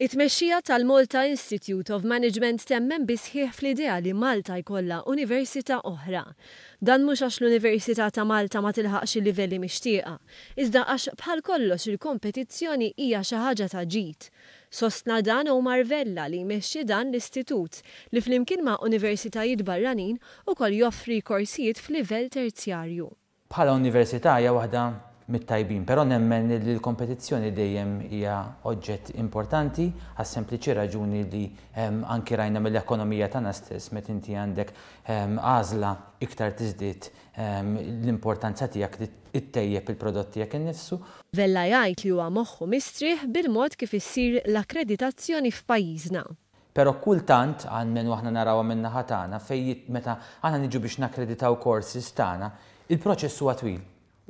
It-tmexxija tal-Malta Institute of Management temmen bisħiħ fl-idea li Malta jkollha università oħra. Dan mhux għax l-Università ta' Malta ma tilħaqx il-livelli mixtieqa, iżda għax bħal kollox il-kompetizzjoni hija xi ħaġa ta' ġid. Sostna dan Omar Vella li jmexxi dan l-istitut li flimkien ma' universitajiet barranin ukoll joffri korsijiet f'livell terzjarju. Bħala università hija waħda mit-tajbin, però nemmen li l-kompetizzjoni dejjem hija oġġett importanti għas-sempliċi raġuni li anki rajna mill-ekonomija tagħna stess, meta inti għandek għażla iktar tiżdied l-importanza tiegħek li ttejjeb il-prodott tiegħek innifsu. Vella jgħid li huwa moħħu mistrieħ bil-mod kif issir l-akkreditazzjoni f'pajjiżna. Però kultant, almenu aħna narawha min-naħa tagħna, fejn meta aħna niġu biex nakkreditaw courses tagħna, il-proċess huwa twil.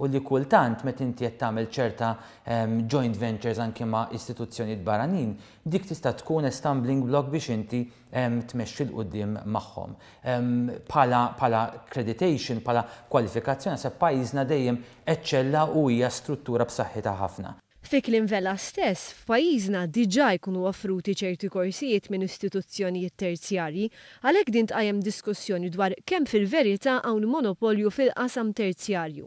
U li kultant meta inti qed tagħmel ċerta joint ventures anki ma' istituzzjonijiet barranin, dik tista' tkun a stumbling block biex inti tmexxi 'l quddiem magħhom. Bħala accreditation, bħala kwalifikazzjoni, naħseb pajjiżna dejjem eċċella u hija struttura b'saħħitha ħafna. Fi kliem Vella stess, f'pajjiżna diġà jkunu offruti ċerti korsijiet minn istituzzjonijiet terzjarji, għalhekk din tqajjem diskussjoni dwar kemm fil-verità hawn monopolju fil-qasam terzjarju.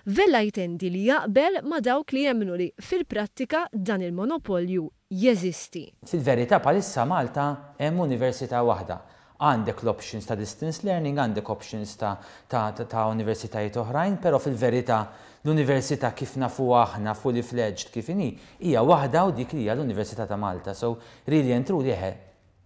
Vella jtendi li jaqbel ma' dawk li jemmnu li fil-prattika dan il-monopolju jeżisti. Fil-verità bħalissa Malta hemm università waħda. Għandek l-options ta' distance learning, għandek options ta', ta, ta, ta universitajiet oħrajn, però fil-verità l-università kif nafuha aħna fully fledged kif inhi hija waħda u dik li hija l-Università ta' Malta. So really and truly eħe,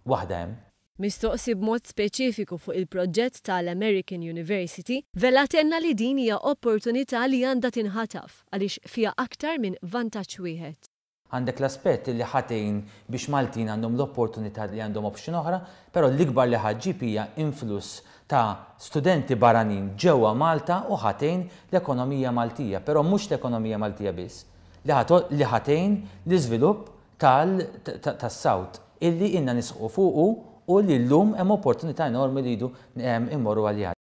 waħda hemm. Mistoqsi b'mod speċifiku fuq il-proġett tal-American University, Vella tenna li din hija opportunità li għandha tinħataf għaliex fiha aktar minn vantaġġ wieħed. Għandek l-aspett li ħa tgħin biex Maltin għandhom l-opportunità li għandhom option oħra, però l-ikbar li ħa ġġib hija influss ta' studenti barranin ġewwa Malta u ħa tgħin l-ekonomija Maltija, però mhux l-ekonomija Maltija biss, li ħa tgħin l-iżvilupp tas-South illi ilna nisħqu fuqu u li llum hemm opportunità enormi li jridu immorru għaliha.